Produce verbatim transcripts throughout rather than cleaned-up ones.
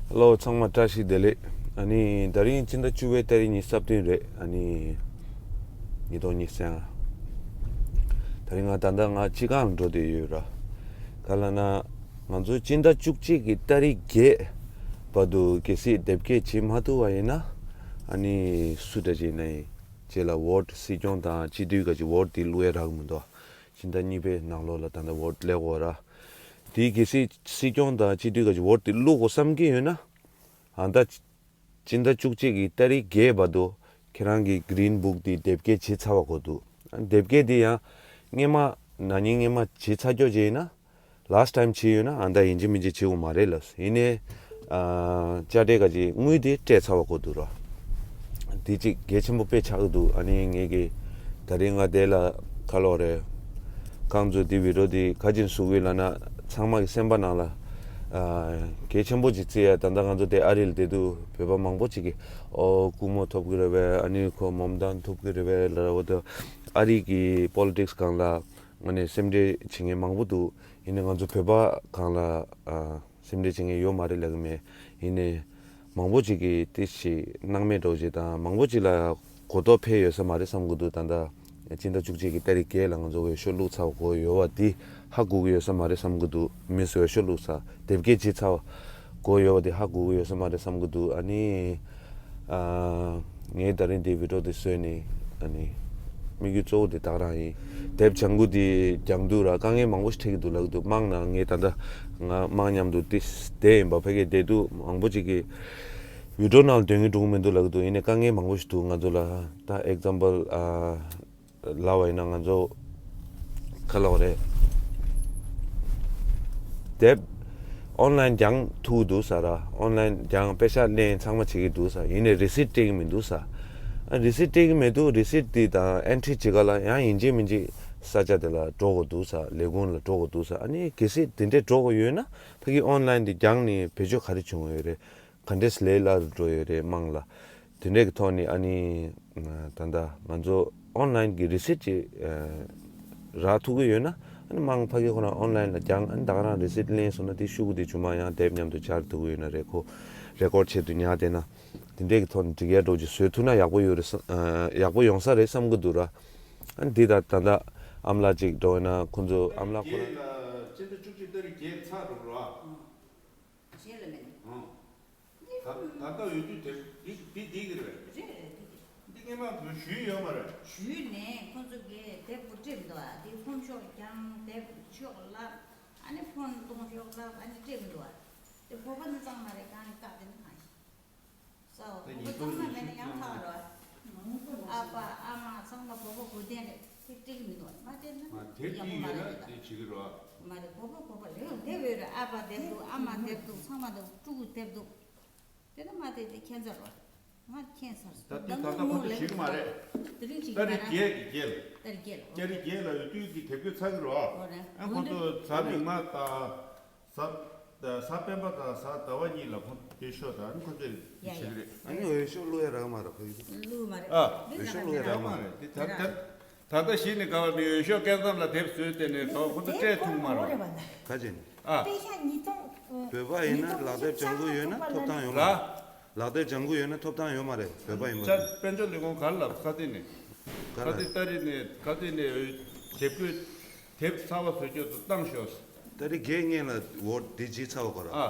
ཧེ་ལོ། ཚང་མ་བཀྲ་ཤིས་བདེ་ལེགས། ཨ་ནི་དེ་རིང་སྤྱི་ཟླ་བཅུ་པའི་ཏ་རིག་ཉི་ཤུ་རྩ་བདུན་རེད། ཨ་ནི་ཉིས་སྟོང་ཉི་ཤུ་རྩ་ལྔ། དེ་རིང་ང་ད་ལྟ་ང་སྤྱི་ཁང་འགྲོ་བསྡད་ཡོད་ར། ག་ལབ་ན། ང་ཚོ་སྤྱི་ཟླ་བཅུ་གཅིག་གི་ཏ་རིག་བརྒྱད་བར་དུ་གལ་སྲིད་དེབ་སྐྱེལ་བྱེད་མ་ཐུབ་པ་ཡིན་ན། ཨ་ནི་སུ་འདྲ་ཅིག་ཡིན་ན་ཡིན། རྗེས་ལ་ཝོཊ་སྲིད་སྐྱོང་དང་སྤྱི་འཐུས་ག་ཅིག་ཝོཊ་དེ་བླུག་ཡ་རག་མི་འདུག་སྤྱི་ཟླ་གཉིས་པའི་ནང་ལོགས་ལ་ད་ལྟ་ཝོཊ་སླེབས་ཡོད་ར། དེ་གལ་སྲིད་སྲིད་སྐྱོང་དང་སྤྱི་འཐུས་ག་ཅིག་ཝོཊ་དེ་བླུག་དགོས་བསམ་གྱི་ཡོད་ན། ཨ་ད། སྤྱི་ཟླ་བཅུ་གཅིག་གི་ཏ་རིག་བརྒྱད་བར་དུ་ཁྱེད་རང་གི་གི་རིན་བུག་དེ་དེབ་སྐྱེལ་བྱེད་ཚར་བ་དགོས་འདུག་དེབ་སྐྱེལ་དེ་ཡང་སྔོན་མ་ན་ནིང་སྔོན་མ་བྱེད་ཚར་ཀྱོག་ཅིག་ཡིན་ན། ལཱསི་ཊི་ཊའིམ་བྱས་ཡོད་ན་ཨ་ད་ཡིན་གཅིག་མིན་གཅིག་བྱེད་དགོས་མ་རེད་ལབ། ཡིན་ནའི། ཨ། དཔྱ་ཁྲལ་ག་ཅིག་དངུལ་དེ་སྤྲད་ཚར་བ་དགོས་འདུག་ར། དེ་གཅིག་གལ་ཆེན་པོ་དཔེ་ཆགས་ཀྱི་འདུག་ཨ་ནི་ངེད་ཀྱི་ད་རིང་ང་དེ་ལ་ག་ལབ་རེད། ཁོང་ཚོས་དེ་བི་ཌི་ཡོ་དེ་ག་ཅིག་བཟོ་གི་ཡོད་ལབ་ན། ཚང་མ་གི་སེམས་པ་ནང་ལ། ཨ། གལ་ཆེན་པོ་ཅིག་བརྩི་ཡ། ད་ལྟ་ང་ཚོ་དེ་ཨ་རི་ལ་བསྡད་དུས་བོད་པ་མང་པོ་ཅིག་གིས་ཨོ་སྐུ་ངོ་ཐོབ་གི་རེད་པས། ཨ་ནི་ཁོ་མོམ་དང་ཐོབ་གི་རེད་པས་ལབ་ར། འོ་ད་ཨ་རི་གི་པོ་ལི་ཊིག་སི་སྒང་ལ་ང་ནས་སེམས་ཁྲལ་བྱེད་མཁན་མང་པོ་འདུག་ཡིན་ནའི་ང་ཚོ་བོད་པ་སྒང་ལ། ཨ། སེམས་ཁྲལ་བྱེད་མཁན་ཡོད་མ་རེད་ལབ་ཀྱི་མེད། ཡིན་ནའི་མང་པོ་ཅིག་གིས་དེ་ཞིག་སྣང་མེད་འགྲོ་ཅིག་དང་། མང་པོ་ཅིག་ལ་གོ་རྟོགས་འཕེལ་ཡོད་ས་མ་རེད་བསམ་གྱི་འདུག་ད་ལྟ་སྤྱི་ཟླ་བཅུ་གཅིག་གི་ཏ་རིག་བརྒྱད་ལ་ང་ཚོ་འོས་ཤོག་བླུགས་ཚར་དགོས་ཡོད་པ་དེ་ཧ་གོ་གི་ཡོད་ས་མ་རེད་བསམ་གྱི་འདུག་མི་ཚོས་འོས་ཤོག་བླུགས་ཚར། དེབ་སྐྱེལ་བྱེད་ཚར་དགོས་ཡོད་པ་དེ་ཧ་གོ་གི་ཡོད་ས་མ་རེད་བསམ་གྱི་འདུག་ཨ་ནི། ཨ། ངས་ད་རིང་དེ་བི་ཌི་ཡོ་དེ་བཟོས་ནས། ཨ་ནི་དམིགས་ཡུལ་གཙོ་བོ་དེ་ད་ག་རང་ཡིན། དེབ་ལྗང་ཁུ་དེ་རྒྱག་དུས་ར་དཀའ་ངལ་མང་པོ་ཞིག་འཕྲད་ཀྱི་འདུག་ལབ་ཀྱི་འདུག་དམངས་ནང་ངས་ད་ལྟ་ང་དམངས་མཉམ་དུ་དེ་བསྡད་ཡིན་པ། ཕ་གིར་བསྡད་དུས་མང་པོ་ཅིག་གིས་བི་ཌི་ཡོ་ནང་ལ་འདོན་གྱི་འགྲོ་གི་མི་འདུག་ལབ་ཀྱི་འདུག་ཡིན་ནའི་དཀའ་ངལ་མང་པོ་ཞིག་འདུག་ང་ཚོ་ལ། ད་ཨེག་ཛམ་པལ། ཨ། ལབ་པ་ཡིན་ན་ང་ཚོ་ག་ལབ་དགོས་རེད། དེབ་ཨོན་ལའིན་རྒྱག་ཐུབ་ཀྱི་འདུག་ས་ར། ཨོན་ལའིན་རྒྱག་པེ་ཤག་ལེན་ཚང་མ་བྱེད་ཀྱི་འདུག་ས། ཡིན་ནའི་རི་སིཊ་སྤྲད་ཀྱི་མི་འདུག་ས། ཨ། རི་སིཊ་སྤྲད་ཀྱི་མི་འདུག་རི་སིཊ་དེ་དང་ཨེན་ཊི་རི་བྱེད་ག་ལ་ཡང་ཡིན་གཅིག་མིན་གཅིག་ས་ཆ་དེ་ལ་འགྲོ་དགོས་འདུག་ས། ལས་ཁུངས་ལ་འགྲོ་དགོས་འདུག་ས། ཨ་ནི་གལ་སྲིད་དེ་འདྲས་འགྲོ་དགོས་ཡོད་ན་ཕ་གི་ཨོན་ལའིན་དེ་རྒྱག་ནས་བེད་སྤྱོད་ག་རེ་བྱུང་ཡོད་རེད། ག་འདྲས་ལས་སླ་རུ་འགྲོ་ཡོད་རེད་དམངས་ལ། དེ་འདྲས་ཀྱི་ཐོག་ནས་ཨ་ནི། ད་ལྟ་ང་ཚོ་ཨོན་ལའིན་གྱི་རི་སིཊ་ཅིག་རག་ཐུབ་ཀྱི་ཡོད་ན། ཨ་ནི་དམངས་ཕ་གི་ཁོ་རང་ཨོན་ལའིན་ལ་རྒྱག་ཨ་ནི་ད་ག་རང་རི་སིཊ་ལེན་སོང་ན་དེ་ཤོག་གུ་དེ་རྗེས་མ་ཡང་དེབ་མཉམ་དུ་སྦྱར་ཐུབ་ཀྱི་ཡོད་ན་རེད། ཁོ་རེ་ཀོཌ་ཆེད་དུ་ཉར་བསྡད་ན། དེ་འདྲས་ཀྱི་ཐོག་ནས་འགྲིག་ཡ་འགྲོ་ཅིག་བཟོས་ཐུབ་ན་ཡག་པོ་ཡོད་རེད་བསམ། ཡག་པོ་ཡོང་ས་རེད་བསམ་གྱི་འདུག་ར། ཨ་ནི་འདི་ད་ད་ལྟ་ཨ་མ་ལགས་ཅིག་འགྲོ་ཡོད་ན་ཁོ་ཚོ་ཨ་མ་ལགས་ཁོ་རང་། སྤྱི་ཟླ་བཅུ་གཅིག་ཏ་རིག་བརྒྱད་ཚར་འགྲོ་ར། ཞེས་ལ་མེད། ཨང་། ད་ད་ལྟ་འོས་བསྡུ་དེ་འདི་འདི་འདི་གི་རེད་པས། རེད་རེད་འདི་གི། འདི་སྔོན་མ་བོད་ཞུས་ཡོད་མ་རེད། ཞུས་ནས་ཁོང་ཚོ་གིས་དེབ་ཀོ་སྤྲད་མི་འདུག་ཨ། དེ་ཁོམ་ཤོག་རྒྱང་དེབ་ཤོག་ལབ། ཨ་ནི་ཕོན་གཏོང་ཤོག་ལབ། ཨ་ནི་སྤྲད་མི་འདུག་ཨ། དེ་བོད་པ་ནི་གཙང་མ་རེད། གང་རེད་བཀག་དེ་ནི་གང་ཞིག་ས་འོ་དེ་བོད་པ་གཙང་མ་མེད་ན་ཡང་ཁག་རོ། ཨ་ཕ་ཨ་མ་ཚང་མ་བོད་པ་བོད་དོན་རེད། དེ་སྤྲད་ཀྱི་མི་འདུག་ཨ། མ་སྤྲད་ན་མ་དེབ་ཡག་པོ་མ་རེད་ད། དེ་བྱེད་ཀྱི་རོ། མ་རེད། བོད་པ་བོད་པ་རེད། དེབ་ཡོད་རེད། ཨ་ཕ་དེབ་འདུག་ཨ་མ་དེབ་འདུག་ཚང་མ་འདུག་ཕྲུ་གུ་དེབ་འདུག་དེ་ནི་མ་དེ་དེ་ཁྱད་མཚར་བ། ང་ཁྱད་མཚར་སོང་། ད་འདི་ད་ལྟ་ཁོ་ཚོ་ཞུས་མ་རེད། དེ་རིང་ཞིག་ཏ་རིག་བརྒྱད་ཀྱི་རྒྱལ། ཏ་རིག་བརྒྱད་ལ། ཏ་རིག་བརྒྱད་ལ་འོས་བསྡུ་གི་དེབ་སྐྱེལ་ཚར་གི་རོ། ཨོ་རེད། ཨ་ཁོ་ཚོ་གཟའ་མིག་དམར་དང་གཟའ་གཟའ་སྤེན་པ་དང་གཟའ་ཟླ་བ་གཉིས་ལ་ཁོ་ཚོ་སྐྱེལ་ཤོག་དང་ཨ་ནི་ཁོ་ཚོས་ཡ་ཡ། བྱེད་ཀྱི་རེད། ཨ་ནི་འོས་ཤོག་བླུག་ཡ་རག་མ་རེད་ཁོ་ཚོ། བླུག་མ་རེད། ཨ། འོས་ཤོག་བླུག་ཡ་རག་མ་རེད། འོས་ཤོག་བླུག་ཡ་རག་མ་རེད། དེ་ད་ལྟ། ད་ལྟ་གཞི་ནས་དགའ་བ་ནི་འོས་ཤོག་སྐད་མཚམས་ལ་དེབ་བཟོས་ཏེ་ནས་ད་ཁོ་ཚོ་སྤྲད་ཐུབ་མ་རེད། ཁ་ཅན། ཨ། པེ་ཤ་ཉིས་སྟོང་། བོད་པ་ཡིན་ན་ལག་དེབ་ལྗང་ཁུ་ཡོད་ན་ཐོབ་ཐང་ཡོད་མ་རེད། ལག་དེབ་ལྗང་ཁུ་ཡོད་ན་ཐོབ་ཐང་ཡོད་མ་རེད། བོད་པ་ཡིན་པ། ཅ་དཔལ་འབྱོར་ལས་ཁུངས་ག་རེ་ལབ། ཁ་ཏི་ནས། ག་ཁ་ཏི་རེད། ཏ་རིག་ནས་ཁ་ཏི་ནས་དེབ་ཀོད་དེབ་གསར་པ་བཟོ་རྒྱུ་དུ་བཏང་ཤོག་ཏ་རིག་བརྒྱད་སྔོན་ལ་འོ་དེ་བྱས་ཚར་བ་གོ་ར། ཨ།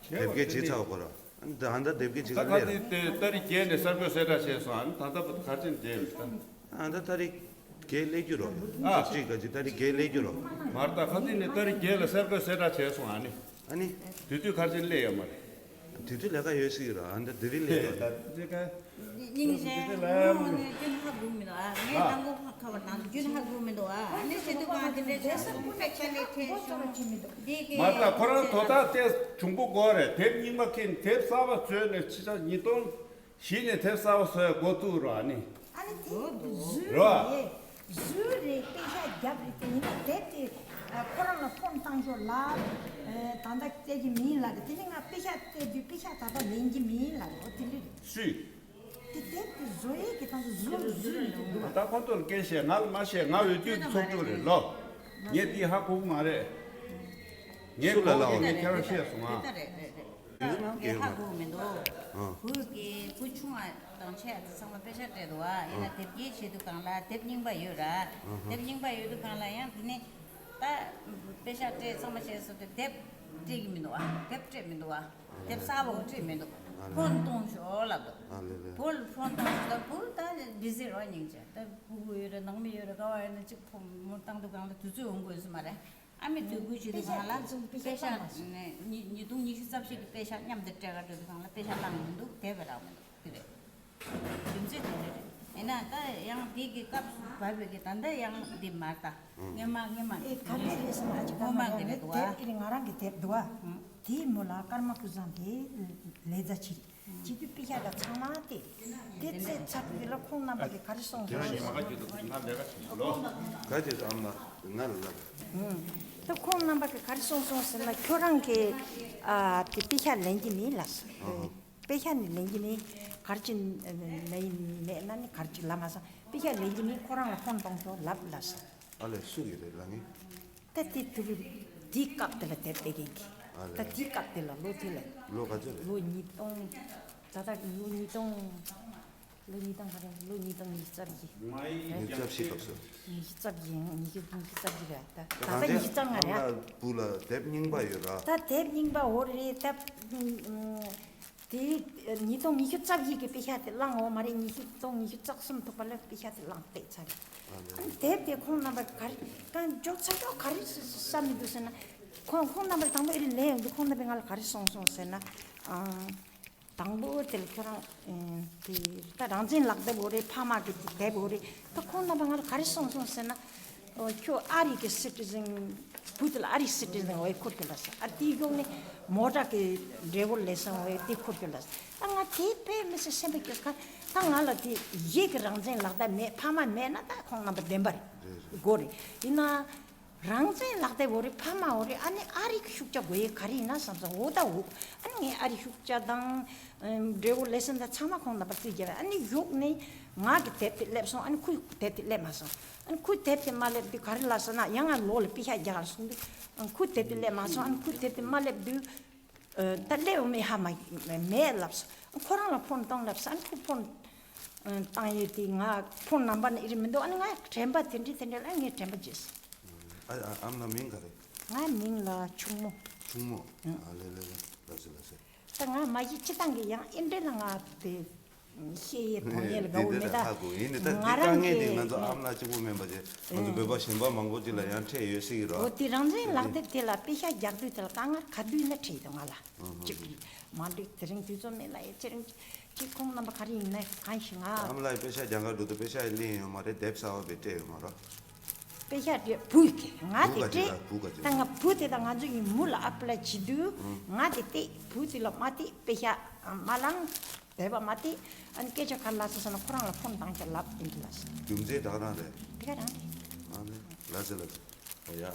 དེབ་སྐྱེལ་བྱས་ཚར་བ་གོ་ར། ཨ་ནི་ད་ལྟ་དེབ་སྐྱེལ་བྱེད་ད་ག་ཁ་ལས་ཏི་ར། དེ་ཏ་རིག་བརྒྱད་ནས་གསར་འགོད་གསལ་བསྒྲགས་བྱས་སོང་། ཨ་ནི་ད་ལྟ་བར་དུ་ག་རེ་བྱས་ནས་བསྡད་ཡོད་ད། ཨ་ད་ཏ་རིག་བརྒྱད་སླེབས་རྒྱུ་རོ། ཨ། གཅིག་ག་ཅིག་ཏ་རིག་བརྒྱད་སླེབས་རྒྱུ་རོ། མ་རེད་ད། ཁ་ཏི་ནས་ཏ་རིག་བརྒྱད་ལ་གསར་འགོད་གསལ་བསྒྲགས་བྱས་སོང་། ཨ་ནི། ཨ་ནི། དེ་དུས་ག་རེ་བྱས་ནས་སླེབས་ཡོད་མ་རེད། དེ་དུས་ལས་ཀ་ཡོད་སྲིད་ཀྱི་རེད། ཨ་འདྲ་དེ་རིང་ལས་ཀ་ད་དེ་ག་སྙིང་རྗེ། ངོ་མ་ནས་སྐྱོན་ཧ་གོ་མི་འདུག་ཨ། ངས་ཨ་དང་པོ་ཁ་བར་དང་སྐྱོན་ཧ་གོ་མི་འདུག་ཨ། ཨ་ནི་སྤྱི་འཐུས་ཁང་དེ་འདྲའི་ཆ་སོང་ཕལ་ཆེར་ལས་ཁྲལ་བྱུང་། འདི་གི་མ་ད་ཁོ་རང་དོ་བདག་དེ་གྲུང་པོ་དགོས་རེད། དེབ་རྙིང་མ་ཁྱེར་དེབ་གསར་པ་བཟོས་ནས་ཕྱི་ཟླ་ཉིས་སྟོང་བཞི་ནས་དེབ་གསར་པ་བཟོ་ཡ་འགོ་བཙུགས་རོགས། ཨ་ནི། ཨ་ནི་དེབ་བཟོས་རེད། བཟོས་རེད། པེ་ཤག་བརྒྱབ་རེད། དེ་ཡིན་ན་དེབ་དེ་ཁོ་རང་ལ་ཕོན་བཏང་ཤོག་ལབ། ད་ལྟ་སྤྲད་ཀྱི་མིན་ལབ་རེད། དེ་ནི་ང་པེ་ཤག་སྤྲད་དུས་པེ་ཤག་ད་ལྟ་ལེན་གྱི་མིན་ལབ་རེད། འོ་དེ་འདྲ་རེད། སུས། དེ་དེབ་དེ་བཟོ་ཡས་ཀྱི་ཐང་དུ་བཟོ་བཟོས་མི་འདུག་ག་ད་ཁོ་ཚོ་ལ་སྐད་བཤད། ང་ལ་མ་བཤད། ང་འོས་བསྡུའི་ཚོགས་གཙོ་རེད་ལོ། ངས་འདི་ཧ་གོ་གི་མ་རེད། ངས་སུ་ལ་གོ་ལབ་གི་པ། ངས་ཁྱེད་རང་བཤད་སོང་ང་། དེ་ལྟ་རེད་རེད་རེད། ངས་ཧ་གོ་མི་འདུག་ཨ། བུ་གི་བུ་ཆུང་བ་དང་ཆེ་བ་དེ་ཚང་མ་པེ་ཤག་སྤྲད་འདུག་ཨ། ཡིན་ན་དེབ་སྐྱེལ་བྱེད་དུས་སྒང་ལ་དེབ་རྙིང་པ་ཡོད་ར། དེབ་རྙིང་པ་ཡོད་དུས་སྒང་ལ་ཡང་དེ་ནི་ད་པེ་ཤག་སྤྲད་ཚང་མ་བྱས་སོང་དེ་དེབ་སྤྲད་ཀྱི་མི་འདུག་ཨ། དེབ་སྤྲད་མི་འདུག་ཨ། དེབ་གསར་པ་སྤྲད་མི་འདུག་ཨ་ལེ། ཕོན་གཏོང་ཤོག་ལབ་འདུག་ཨ་ལེ་ལེ། བུ་ལ་ཕོན་གཏོང་ཤོག་ད་བུ་ད་བི་ཟི་རེད་སྙིང་རྗེ། ད་ཕྲུ་གུ་ཡོད་རེད། ནང་མི་ཡོད་རེད། ག་བ་ཡོད་ན་གཅིག་ཕོན་མོ་བཏང་དུས་སྒང་ལ་དུས་ཚོད་ཡོང་དགོས་སུ་མ་རེད། ཨ་མའི་དུས་འགོ་བྱེད་དུས་སྒང་ལ་པེ་ཤག་ཉིས་སྟོང་ཉི་ཤུ་རྩ་བཞི་གི་པེ་ཤག་མཉམ་དུ་སྤྲད་ག་འགྲོ་དུས་སྒང་ལ་པེ་ཤག་བླངས་མི་འདུག་དེབ་རག་མི་འདུག་དེ་རེད། རྒྱུ་མཚན་དེ་འདྲ་རེད། ཡིན་ན་ད་ཡང་དེ་གི་སྐབས་སུ་བབས་པའི་གི་ད་ལྟ་ཡང་འདི་མར་ད་སྔོན་མ་སྔོན་མ་ཨེ་ག་འདྲ་རེད་ཟེར་ན་ཨ་ཅག་སྔོན་མ་གི་རེད་འདུག་ཨ། དེབ་ཨེ་རེད། ང་རང་གི་དེབ་འདུག་ཨ། དེའི་མོ་ལ་ཀརྨ་ཀུན་བཟང་གི་ལས་རྩ་ཆེ་རེད། བྱེད་དུས་པེ་ཤག་དང་ཚང་མ་དེ་དེ་ཚེ་ཚར་དུས་ལ་ཁོང་རྣམ་པ་གི་ག་རེ་གསུངས་སོང་ཟེར་ན། ག་ཅི་ཨ་མ་ང་ལ་ལབ། ད་ཁོང་རྣམ་པ་གི་ག་རེ་གསུངས་སོང་ཟེར་ན་ཁྱོད་རང་གི་ཨ་དེ་པེ་ཤག་ལེན་གྱི་མིན་ལབ་སོང་། པེ་ཤག་ནི་ལེན་གྱི་མིན། ག་རེ་ཅི་ལེན་མེད་ན་ནི་ག་རེ་ཅི་ལབ་མ་སོང་། པེ་ཤག་ལེན་གྱི་མིན། ཁོ་རང་ལ་ཕོན་གཏོང་ཤོག་ལབ་ལབ་སོང་། ཨ་ལས་སུ་ཡིན་རེད་ལབ་ངེས། ད་དེ་དུས་དེའི་སྐབས་དེ་ལ་དེབ་སྤེལ་མཁན་གྱི། ཨ་ད་ལས། དེའི་སྐབས་དེ་ལ་ལོ་དེ་ལ། ལོ་ག་ཚོད་རེད། ལོ་ཉིས་སྟོང་། ད་ལྟ་ལོ་ཉིས་སྟོང་། ལོ་ཉིས་སྟོང་ག་རེ། ལོ་ཉིས་སྟོང་ཉི་ཤུ་རྩ་བཞི། ཉི་ཤུ་རྩ་བཞི་སྐབས་སུ། ཉི་ཤུ་རྩ་བཞི་ཡིན། ཉི་ཤུ་ཉི་ཤུ་རྩ་བཞི་རེད་ད། ད་ད་ལྟ་ཉི་ཤུ་རྩ་ལྔ་རེད། ཨ་བུ་ལ་དེབ་རྙིང་པ་ཡོད་ར། ད་དེབ་རྙིང་པ་འོ་རེད་ད། དེ་ཉིས་སྟོང་ཉི་ཤུ་རྩ་བཞི་གི་པེ་ཤག་དེ་བླངས་འོ་མ་རེད། ཉི་ཤུ་སྟོང་ཉི་ཤུ་རྩ་གསུམ་ཐུག་པ་ལ་པེ་ཤག་དེ་བླངས་བལྟས་ཚར་རེད། ཨ་ནི་དེབ་དེ་ཁོང་རྣམ་པ་ག་རེ་གང་འཇོག་ཚར་འཇོག་ག་རེ་བསམ་མི་འདུག་ཟེར་ན། ཁོང་ཁོང་རྣམ་པ་དང་པོ་ཨེ་རེད་ལན་ཡོང་དུས་ཁོང་རྣམ་པས་ང་ལ་ག་རེ་གསུངས་སོང་ཟེར་ན། དང་པོ་དེ་ལ་ཁྱོད་རང་དེ་ད་རང་བཙན་ལག་དེབ་འོ་རེད། ཕ་མ་གི་དེབ་འོ་རེད། ད་ཁོང་རྣམ་པ་ང་ལ་ག་རེ་གསུངས་སོང་ཟེར་ན། ཨོ་ཁྱོད་ཨ་རི་གི་སི་ཊི་ཟན། བུ་དེ་ལ་ཨ་རི་སི་ཊི་ཟན་འོས་འཁུར་གི་ལ་ཟེར། ཨ་དེའི་གཞུག་ནས་མོ་ཊ་གི་ཌ་རའི་ཝར་ལའི་སན་འོས་དེ་འཁུར་གི་ལ་ཟེར། ད་ང་དེ་དཔེ་མི་སྲིད་སེམས་པ་སྐྱོ་ཁ། ད་ང་ལ་དེ་གཞན་གི་རང་བཙན་ལག་དེབ་མེད། ཕ་མ་མེད་ན་ད་ཁོང་རྣམ་པ་བདེན་པ་རེད། དགོས་རེད། ཡིན་ན། རང་བཙན་ལག་དེབ་འོ་རེད། ཕ་མ་འོ་རེད། ཨ་ནི་ཨ་རི་གི་ཤུགས་རྒྱག་དགོས་ཡས་ག་རེ་ཡིན་ན་བསམ་སོང་། འོ་ད་འོ། ཨ་ནི་ངས་ཨ་རི་ཤུགས་རྒྱག་དང་། ཌ་རའི་ཝར་ལའི་སན་དང་ཚང་མ་ཁོང་རྣམ་པར་རྩིས་རྒྱག་ཨ་ནི་གཞུག་ནས་ང་གི་དེབ་དེ་སླེབས་སོང་། ཨ་ནི་ཁོའི་དེབ་དེ་སླེབས་མ་སོང་། ཨ་ནི་ཁོའི་དེབ་དེ་མ་སླེབས་དུས་ག་རེ་ལབ་སོང་ན། ཡང་ང་ལོག་ལ་པེ་ཤག་རྒྱག་གར་སོང་དུས་ཁོའི་དེབ་དེ་སླེབས་མ་སོང་། ཨ་ནི་ཁོའི་དེབ་དེ་མ་སླེབས་དུས། ད་སླེབས་ཡོང་མེད་ཧ་མ་མེད་ལབ་སོང་། ཁོ་རང་ལ་ཕོན་བཏང་ལབ་སོང་། ཨ་ནི་ཁོ་ཕོན་བཏང་ཡས་དེ་ང་ཕོན་ནམ་བར་ནས་ཨེ་རེད་མི་འདུག་ཨ་ནི་ང་དྲན་པ་དེ་འདྲ་དེ་འདྲ་ལ་ངས་དྲན་པ་བརྗེད་སོང་། ཨ་ཨ་ཨ་མ་ལགས་མིང་ག་རེ། ང་མིང་ལ་ཆུང་མོ། ཆུང་མོ། ཨ་ལེ་ལེ་ལེ། ལགས་སེ་ལགས་སེ། ད་ང་མ་གཞི་སྤྱི་བཏང་གི་ཡང་ཨེ་འདྲ་ལ་ང་དེ་བཤད་ཡས་གཏོང་ཡས་ལ་དགའ་བོ་མེད་ད། ཧ་གོ་ཡིན་ནི་ད། ང་དེ་དཀའ་ངལ་དེ་ང་ཚོ་ཨ་མ་ལགས་གཅིག་པུ་མིན་པ་བྱས། ང་ཚོ་བོད་པ་གཞན་པ་མང་པོ་ཅིག་ལ་ཡང་འཕྲད་ཡོད་སྲིད་ཀྱི་རོ། འོ་དེ་རང་བཙན་ལག་དེབ་དེ་ལ་པེ་ཤག་རྒྱག་དུས་དེ་ལ་དཀའ་ངལ་ག་དུས་ན་འཕྲད་ཡོད་ང་ལ། གཅིག་མ་འགྲིག་དེ་རིང་དུས་ཚོད་མེད་ལ་ཡ་ཚེ་རིང་གཅིག་ཁོང་རྣམ་པ་ག་རེ་ཡིན་ན་གང་ཞིག་ང་། ཨ་མ་ལགས་པེ་ཤག་རྒྱག་གར་འགྲོ་དུས་པེ་ཤག་ལེན་ཡོད་མ་རེད། དེབ་གསར་པ་བས་སྤྲད་ཡོད་མ་རེད། པེ་ཤག་དེ་བུ་དེ་ང་དེ་སྤྲད། ད་ང་བུ་དེ་དང་ང་ཚོ་ཡིན་མུ་ལ་ཨ་པ་ལ་བྱེད་དུས་ང་དེ་སྟེ་བུ་དེ་ལ་མ་སྟེ་པེ་ཤག་མ་བླངས། དེ་བ་མ་སྟེ། ཨ་ནི་སྐད་ཆ་ག་རེ་ལབ་སོང་ཟེར་ན་ཁོ་རང་ལ་ཕོན་བཏང་ཆ་ལབ་ཡིན་གྱི་ལབ་སོང་། རྒྱུ་མཚན་ད་ག་རང་རེད། དེ་ག་རང་རེད། ཨ་ནི་ལ་ཟེར་ལ་ཟེར། ཡ།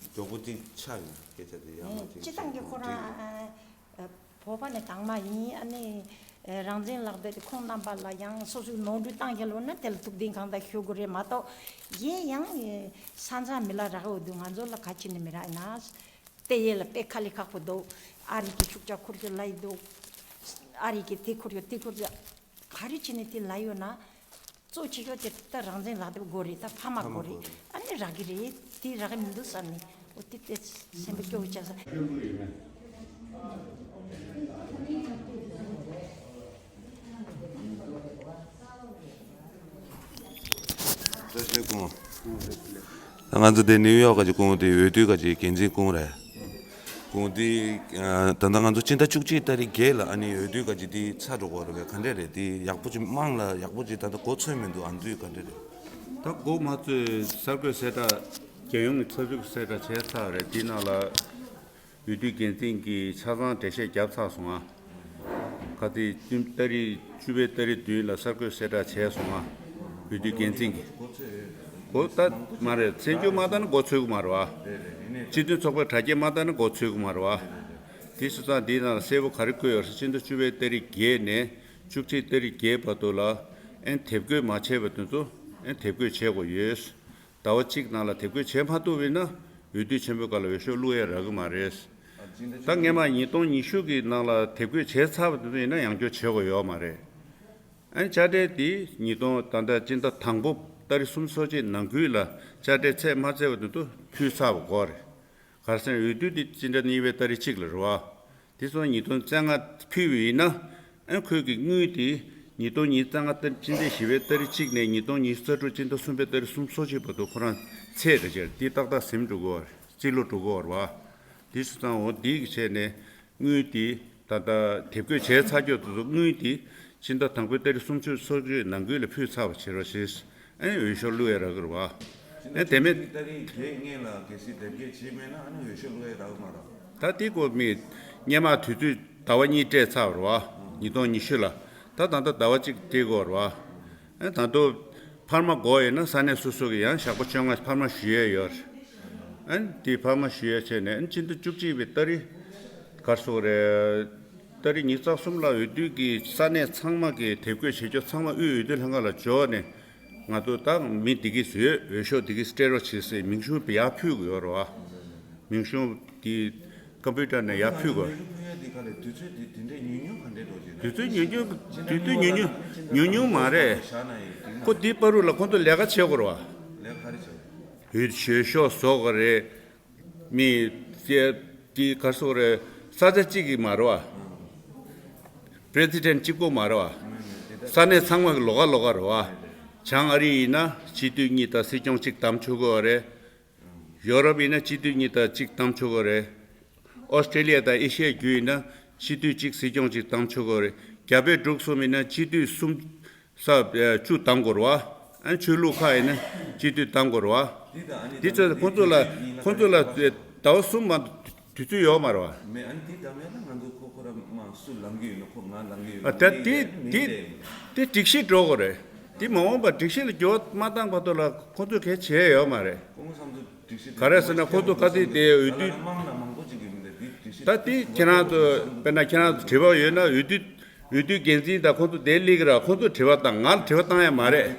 མགྱོགས་པོ་གཅིག་ཆགས་ཡོང་སྐད་ཆ་དེ་ཡང་མ་གཅིག་སྤྱི་བཏང་གི་ཁོ་རང་ཨ་བོད་པ་ནས་དང་མ་ཡིན། ཨ་ནི་རང་བཙན་ལག་དེབ་དེ་ཁོང་རྣམ་པ་ལ་ཡང་སོ་སོའི་ནོར་འཁྲུལ་བཏང་ཡོད་ལོ་ན་དེ་ལ་ཐུགས་བདེན་གང་ལྟར་ཞུ་དགོས་རེད་མ་གཏོགས། གཞན་ཡང་ས་མཚམས་མི་ལ་རག་འོས་དུས་ང་ཚོ་ལ་ག་ཅི་ནས་མི་རག་ན། དེ་ཡས་ལ་དཔེ་ཁ་ལི་ཁག་པོ་འདུག་ཨ་རི་གི་ཤུགས་རྒྱག་ཁུར་གྱི་ལ་ཡི་འདུག་ཨ་རི་གི་དེ་ཁུར་གྱི་དེ་ཁུར་གྱི་ག་རེ་བྱས་ནས་དེ་ལ་ཡོད་ན། གཙོ་ཆེ་ཤོས་དེ་ད་རང་བཙན་ལག་དེབ་དགོས་རེད། ད་ཕ་མ་དགོས་རེད། ཨ་ནི་རག་གི་རེད། དེ་རག་གི་མི་འདུག་བསམ་ནས་འོ་དེ་དེ་སེམས་པ་སྐྱོ་བོ་ཆགས་ས། བཀྲ་ཤིས་སྐུ་ངོ། ང་ཚོ་དེ་ནིའུ་ཡོག་ག་ཅིག་སྐུ་ངོ་དེ་འོས་བསྡུ་ག་ཅིག་འགན་འཛིན་སྐུ་ངོ་རེད། སྐུ་ངོ་དེ་ད་ལྟ་ང་ཚོ་སྤྱི་ཟླ་བཅུ་གཅིག་ཏ་རིག་བརྒྱད་ལ་ཨ་ནི་འོས་བསྡུ་ག་ཅིག་དེ་ཚར་འགྲོ་གི་རེད་པས། ག་འདྲས་རེད། དེ་ཡག་པོ་ཅིག་དམངས་ལ་ཡག་པོ་ཅིག་ད་ལྟ་མགོ་ཚོད་མི་འདུག་ཨ་འདུས་ག་འདྲས་རེད། ད་མགོ་མ་ཚོད་གསར་འགོད་གསལ་བསྒྲགས་རྒྱལ་ཡོངས་ཀྱི་ཚགས་ཚུད་གསལ་བསྒྲགས་བྱས་ཚར་རེད། དེའི་ནང་ལ། འོས་བསྡུ་འགན་འཛིན་གྱིས་ཆ་ཚང་འགྲེལ་བཤད་བརྒྱབ་ཚར་སོང་ང་། ག་ཚོད་ཏ་རིག་བཅུ་པའི་ཏ་རིག་བདུན་ལ་གསར་འགོད་གསལ་བསྒྲགས་བྱས་སོང་ང་། འོས་བསྡུ་འགན་འཛིན་གྱིས། གོ་ད་མ་རེད། མཚན་བརྗོད་མ་བཏང་ན་མགོ་ཚོད་ཀྱི་མ་རེད་བ། སྤྱི་མཐུན་ཚོགས་པའི་དྲ་རྒྱའི་མ་བཏང་ན་མགོ་ཚོད་ཀྱི་མ་རེད་བ། དེ་སོང་ཙང་འདིའི་ནང་ལ་གསལ་པོ་ག་རེ་བཀོད་ཡོད་རེད། སྤྱི་ཟླ་བཅུ་པའི་ཏ་རིག་བརྒྱད་ནས་བཅུ་གཅིག་ཏ་རིག་བརྒྱད་བར་དུ་ལ་ཨན་དེབ་འགོད་མ་བྱས་པ་དེ་ཚོ་ཨན་དེབ་འགོད་བྱེད་དགོས་ཡོད། ཟླ་བ་གཅིག་ནང་ལ་དེབ་འགོད་བྱེད་མ་ཐུབ་པ་ཡིན་ན་འོས་བསྡུ་ཆེན་པོའི་སྐབས་ལ་འོས་ཤོག་བླུག་ཡ་རག་གི་མ་རེད། ད་སྔས་མ་ཉིས་སྟོང་ཉི་ཤུ་གི་ནང་ལ་དེབ་འགོད་བྱས་ཚར་བ་དེ་ཚོ་ཡིན་ན་ཡང་བསྐྱར་བྱེད་དགོས་ཡོད་མ་རེད། ཨ་ནི་དཔྱ་ཁྲལ་དེ་ཉིས་སྟོང་ད་ལྟ་སྤྱི་ཟླ་དང་པོ་ཏ་རིག་གསུམ་སོ་གཅིག་ནང་ཁུལ་ལ་དཔྱ་ཁྲལ་ཚད་མ་བཙལ་བ་དེ་ཚོ་ཕུལ་ཚར་བ་དགོས་རེད། ག་རེ་ཟེར་ན་འོས་བསྡུ་དེ་སྤྱི་ཟླ་གཉིས་པའི་ཏ་རིག་གཅིག་ལ་རེད་བ། དེ་སོང་ཉིས་སྟོང་བཅོ་ལྔ་ཕུལ་བ་ཡིན་ན། ཨ་ཁོས་ཀྱི་དངུལ་དེ་ཉིས་སྟོང་ཉི་ཤུ་རྩ་ལྔ་ཏ་སྤྱི་ཟླ་བཞི་པའི་ཏ་རིག་གཅིག་ནས་ཉིས་སྟོང་ཉི་ཤུ་རྩ་དྲུག་སྤྱི་ཟླ་གསུམ་པའི་ཏ་རིག་གསུམ་སོ་གཅིག་བར་དུ་ཁོ་རང་ཚད་རེ་བྱས་དེ་ཏག་ཏག་ཟིན་འགྲོ་གི་ཡོད་རེད། རྩིས་ལོ་འགྲོ་གི་ཡོད་རེད་བ། དེ་སོང་ཙང་འོ་དེ་གི་བྱས་ནས་དངུལ་དེ་ད་ལྟ་དེབ་འགོད་བྱས་ཚར་རྒྱུ་དེ་ཚོ་དངུལ་དེ་སྤྱི་ཟླ་དང་པོའི་ཏ་རིག་སུམ་ཅུ་སོ་གཅིག་ནང་ཁུལ་ལ་ཕུལ་ཚར་བ་བྱེད་རོགས་ཞེས་ཨ་ནི་འོས་ཤོག་བླུག་ཡ་རག་གི་རེད་བ། ཨ་དེ་མིན། ཏ་རིག་བརྒྱད་སྔོན་ལ་གལ་སྲིད་དེབ་སྐྱེལ་བྱས་མེད་ན་ཨ་ནི་འོས་ཤོག་བླུག་ཡ་རག་གི་མ་རེད། ད་དེ་ཀོ་མི་སྔོན་མ་དུས་ཚོད་ཟླ་བ་གཉིས་སྤྲད་ཚར་བ་རེད་བ། ཉིས་སྟོང་ཉི་ཤུ་ལ། ད་ད་ལྟ་ཟླ་བ་གཅིག་སྤྲད་དགོས་རེད་བ། ཨ་ད་དུང་འཕར་མ་དགོས་ཡོད་ན་ས་གནས་སོ་སོ་གི་ཡང་ཞག་པོ་བཅོ་ལྔ་འཕར་མ་ཞུ་ཡས་ཡོད་རེད། ཨ་དེ་འཕར་མ་ཞུ་ཡས་བྱས་ནས་ཨ་སྤྱི་ཟླ་བཅུ་གཅིག་པའི་ཏ་རིག་གར་སོགས་རེད། ཏ་རིག་ཉི་ཤུ་རྩ་གསུམ་ལ་འོས་བསྡུ་གི་ས་གནས་ཚང་མ་གི་དེབ་འགོད་བྱེད་ཆོག་ཚང་མ་དབུས་འོས་བསྡུ་ལྷན་ཁང་ལ་འབྱོར་ནས། ང་ཚོ་ད་མི་འདི་གིས་བཟོས། འོས་ཤོག་འདི་གིས་སྤྲད་རོགས་བྱེད་ཟེར་མིང་གཞུང་ཡར་ཕུལ་དགོས་ཡོད་རེད་བ། མིང་གཞུང་འདི་ཀམ་པུ་ཊར་ནས་ཡར་ཕུལ་དགོས། དུས་ཚོད་དེ་དེ་འདྲའི་ཉུང་ཉུང་ག་འདྲས་འགྲོ་རྒྱུ་ན། དུས་ཚོད་ཉུང་ཉུང་དུས་ཚོད་ཉུང་ཉུང་ཉུང་ཉུང་མ་རེད། ཁོ་འདི་བར་དུ་ལ་ཁོང་ཚོ་ལས་ཀ་བྱེད་དགོས་རེད་བ། ལས་ཀ་ག་རེ་བྱེད། འོས་འོས་ཤོག་བཟོ་དགོས་རེད། མི་དེ་དེ་ག་རེ་ཟེར་དགོས་རེད། ས་ཆ་གཅིག་གི་མ་རེད་བ། པི་རེ་སི་ཌེན་ཊི་གཅིག་པོ་མ་རེད་བ། ས་གནས་ཚང་མ་གི་ལོགས་ཀ་ལོགས་ཀ་རེད་བ། བྱང་ཨ་རི་ཡིན་ན་སྤྱི་འཐུས་གཉིས་དང་སྲིད་སྐྱོང་གཅིག་བདམས་ཆོག་གི་ཡོད་རེད། ཡོ་རོབ་ཡིན་ན་སྤྱི་འཐུས་གཉིས་དང་གཅིག་བདམས་ཆོག་གི་ཡོད་རེད། ཨོ་སི་ཀྲེ་ལི་ཡ་དང་ཨེ་ཤི་ཡའི་རྒྱུད་ཡིན་ན་སྤྱི་འཐུས་གཅིག་སྲིད་སྐྱོང་གཅིག་བདམས་ཆོག་གི་ཡོད་རེད། རྒྱ་བལ་འབྲུག་གསུམ་ཡིན་ན་སྤྱི་འཐུས་གསུམ་ས་བཅུ་བདམས་དགོས་རེད་བ། ཨ་ཆོས་ལུགས་ཁག་ཡིན་ན་སྤྱི་འཐུས་བདམས་དགོས་རེད་བ། འདི་ཚོ་ཁོང་ཚོ་ལ་ཁོང་ཚོ་ལ་ཟླ་བ་གསུམ་མ་དུས་ཚོད་ཡོད་མ་རེད་བ། མེད། ཨ་ནི་དེ་ལྟ་བས་ན་ང་ཚོ་ཁོ་ཁོ་ར་མ་སུ་ལངས་ཀྱི་ཡོད་ན་ཁོ་ང་ལངས་ཀྱི་ཡོད་ན། ཨ་ད་དེ་དེ་དེ་སྒྲིག་གཞི་འགྲོ་དགོས་རེད། དེ་མ་འོངས་པ་སྒྲིག་གཞི་ལ་འགྱུར་བ་མ་བཏང་བར་དུ་ལ་ཁོ་ཚོས་གལ་ཆེ་ཡོད་མ་རེད། ག་རེ་ཟེར་ན་ཁོ་ཚོ་བཀའ་ཁྲིད་དེ་འོས་བསྡུ། ད་དེ་ཁྱེད་རང་ཚོ་དཔེར་ན་ཁྱེད་རང་ཚོ་དྲི་བ་ཡོད་ན་འོས་བསྡུ་འོས་བསྡུ་འགན་འཛིན་དང་ཁོ་ཚོ་དེ་སླེབས་ཀྱི་ར། ཁོ་ཚོ་དྲི་བ་བཏང་། ང་ལ་དྲི་བ་བཏང་ཡ་མ་རེད།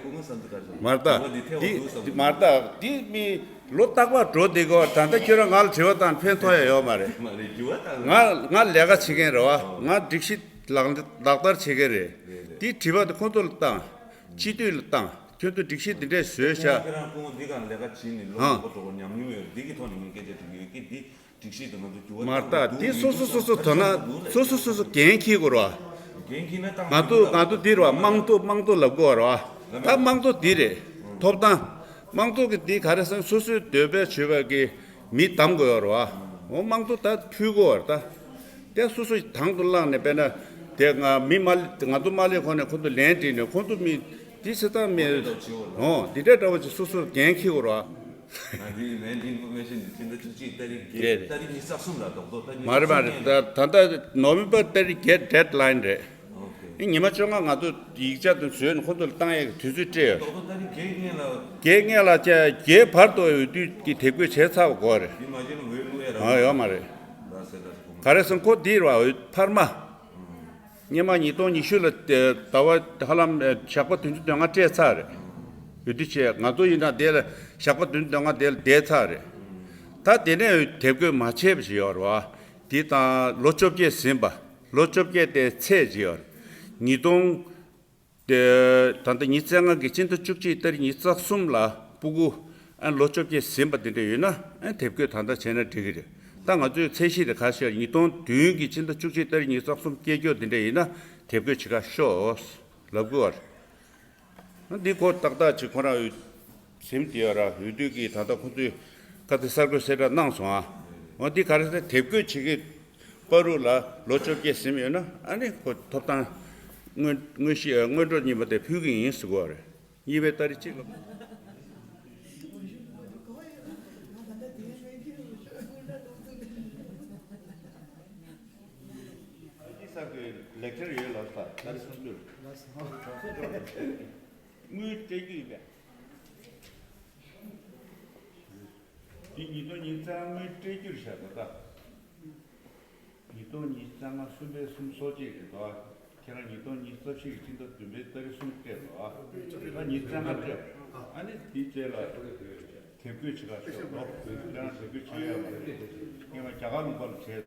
མ་རེད་ད། དེ་མ་རེད་ད། དེ་མི་ལོ་རྟག་པར་འགྲོ་བསྡད་ཀྱི་ཡོད་རེད། ད་ལྟ་ཁྱོད་རང་ང་ལ་དྲི་བ་བཏང་ཕན་ཐོགས་ཡ་ཡོད་མ་རེད། ང་ང་ལས་ཀ་བྱེད་མཁན་རེད་བ། ང་སྒྲིག་གཞི་ལག་ལག་བསྟར་བྱེད་མཁན་རེད། དེ་དྲི་བ་དེ་ཁོ་ཚོ་ལ་བཏང་། སྤྱི་འཐུས་ལ་བཏང་། ཁྱོད་ཚོ་སྒྲིག་གཞི་འདི་འདྲས་བཟོས་ཤག་ཁྱེད་རང་སྐུ་ངོ་འདི་གང་ལས་ཀ་བྱེད་ནས་ལོ་ཧང་མང་པོ་འགྲོ་བ་ཉམས་མྱོང་ཡོད། འདི་གི་ཐོག་ནས་ངས་སྐད་ཆ་དྲི་གི་ཡོད་ཀི། འདི་སྒྲིག་གཞི་དང་ང་ཚོ་འགྱུར་བ་མ་གཏོང་དགོས་འདུག་རེད། སོ་སོ་སོ་སོ་དོ་སྣང་། སོ་སོ་སོ་སོ་འགན་འཁྱེར་དགོས་རེད་བ། འགན་འཁྱེར་ན་བཏང་ང་ཚོ་ང་ཚོ་འདི་རེད་བ། དམངས་གཙོ་དམངས་གཙོ་ལབ་དགོས་རེད་བ། ད་དམངས་གཙོ་འདི་རེད། ཐོབ་ཐང་། དམངས་གཙོ་གི་འདི་ག་རེ་ཟེར་ན་སོ་སོའི་འདོད་པས་བྱོས་པ་གི་མི་བདམས་དགོས་རེད་བ། འོ་དམངས་གཙོ་ད་ཕུལ་དགོས་རེད་ད། དེ་སོ་སོ་དང་དུ་བླངས་ནས་དཔེར་ན་དེ་ང་མི་མ་ང་ཚོ་མ་སླེབས་གོང་ནས་ཁོ་ཚོ་ལན་བྲིས་ནས་ཁོ་ཚོ་མི་དེ་བྱེད་སྟངས་མེད། འོ་འདི་འདྲ་འདྲ་བོ་ཅིག་སོ་སོར་འགན་འཁྱེར་དགོས་རེད་བ། ང་ཚོའི་ལན་འདི་ཨིན་ཕོར་མེ་ཤན་འདི་ཕྱི་ཟླ་བཅུ་གཅིག་ཏ་རིག་བརྒྱད། རེད་རེད། ཏ་རིག་ཉི་ཤུ་རྩ་གསུམ་ལ་རྡོག་རྡོག་ཏ་རིག་མ་རེད་མ་རེད། ཉི་ཤུ་རྩ་གཉིས། ད་ད་ལྟ་ནོ་ཝེམ་བར་ཏ་རིག་བརྒྱད་ཌེཌ་ལའིན་རེད། ཨོ་ཁེ། ཨེ་ཉི་མ་བཅོ་ལྔ་ང་ཚོ་ཡིག་ཆ་དེ་བཟོས་ནས་ཁོ་ཚོ་ལ་བཏང་ཡས་ཀྱི་དུས་ཚོད་སྤྲད་ཡོད། རྡོག་རྡོག་ཏ་རིག་བརྒྱད་སྔོན་ལ། བརྒྱད་སྔོན་ལ་བཅར་བརྒྱད་བར་དུ་འོས་བསྡུ་གི་དེབ་འགོད་བྱས་ཚར་བ་དགོས་རེད། འདི་མ་བྱས་ན་འོས་བླུག་ཡས་རག་ཨ་ཡོད་མ་རེད། ར་སེ་ར་སེ་གོང་། ག་རེ་ཟེར་ན་ཁོ་འདི་རེད་བ། འཕར་མ། སྔོན་མ་ཉིས་སྟོང་ཉི་ཤུ་ལ་ཟླ་བ་ཧ་ལམ་ཞག་པ་བདུན་ཅུ་དོན་ལྔ་སྤྲད་ཚར་རེད། འོས་བསྡུ་བྱས། ང་ཚོ་ཡིན་ན་དེ་ལ་ཞག་པ་བདུན་ཅུ་དོན་ལྔ་དེ་ལ་བསྡད་ཚར་རེད། ད་དེ་ནས་དེབ་འགོད་མ་བྱས་པ་ཞིག་ཡོད་རེད་བ། དེ་དང་ལོ་བཅོ་བརྒྱད་ཟིན་པ། ལོ་བཅོ་བརྒྱད་དེ་ཚད་ཅིག་ཡོད་རེད། ཉིས་སྟོང་དེ་ད་ལྟ་ཉི་ཤུ་རྩ་ལྔ་གི་སྤྱི་ཟླ་བཅུ་གཅིག་ཏ་རིག་ཉི་ཤུ་རྩ་གསུམ་ལ་སྤུ་གུ་ཨ་ལོ་བཅོ་བརྒྱད་ཟིན་པ་དེ་འདྲ་ཡོད་ན་ཨ་དེབ་འགོད་ད་ལྟ་བྱས་ན་འགྲིག་གི་རེད། ད་ང་ཚོའི་ཚད་གཞི་དེ་ག་ཤེད་ཉིས་སྟོང་བདུན་གི་སྤྱི་ཟླ་བཅུ་གཅིག་ཏ་རིག་ཉི་ཤུ་རྩ་གསུམ་སྐྱེས་མཆོག་དེ་འདྲ་ཡིན་ན་དེབ་འགོད་བྱེད་ག་ཤོག་ལབ་དགོས་པ་རེད། འདི་ཁོ་ཏག་ཏག་ཅིག་ཁོ་རང་འོས་ཟིན་དེ་ཡོད་ར། འོས་བསྡུ་གི་ད་ལྟ་ཁོ་ཚོས་བཀའ་སྡེ་གསར་འགོད་གསལ་བསྒྲགས་གནང་སོང་ཨ། འོ་འདི་ག་རེ་ཟེར་དེབ་འགོད་བྱེད་ཀྱི་བར་དུ་ལ་ལོ་བཅོ་བརྒྱད་ཟིན་ཡོད་ན་ཨ་ནི་ཁོ་ཐོབ་ཐང་དངོས་དངོས་གཞི་སྔོན་འགྲོ་གཉིས་པ་དེ་ཕུལ་གྱི་ཡིན་ཟེར་གོ་རེད། གཉིས་པའི་ཏ་རིག་གཅིག་ལ། ཨ་ཅི་ས་གི་ལེགས་ཆར་ཡོད་ལབ་ས་ཏ་རིག་སུམ་ཅུ་ལ། དངུལ་སྤྲད་རྒྱུ་ཡིན་པས། འདི་ཉིས་སྟོང་ཉི་ཤུ་རྩ་ལྔ་དངུལ་སྤྲད་རྒྱུ་རེད་ཤག་ད་ལྟ། ཉིས་སྟོང་ཉི་ཤུ་རྩ་ལྔ་གསུམ་པའི་གསུམ་སོ་གཅིག་རེད་དོ། ཁྱེད་རང་ཉིས་སྟོང་ཉི་ཤུ་རྩ་བཞི་གི་སྤྱི་ཟླ་བདུན་པའི་ཏ་རིག་གསུམ་སྤྲད་དོ། ད་ཉི་ཤུ་རྩ་ལྔ་སྤྲད། ཨ་ནི་དེའི་རྗེས་ལ་དེབ་འགོད་བྱེད་ག་ཤོག་ལོ། ཁྱེད་རང་དེབ་འགོད་བྱེད་ཡོད་མ་རེད། སྔོན་མ་རྒྱ་གར་ལུང་པ་ལ་བྱས་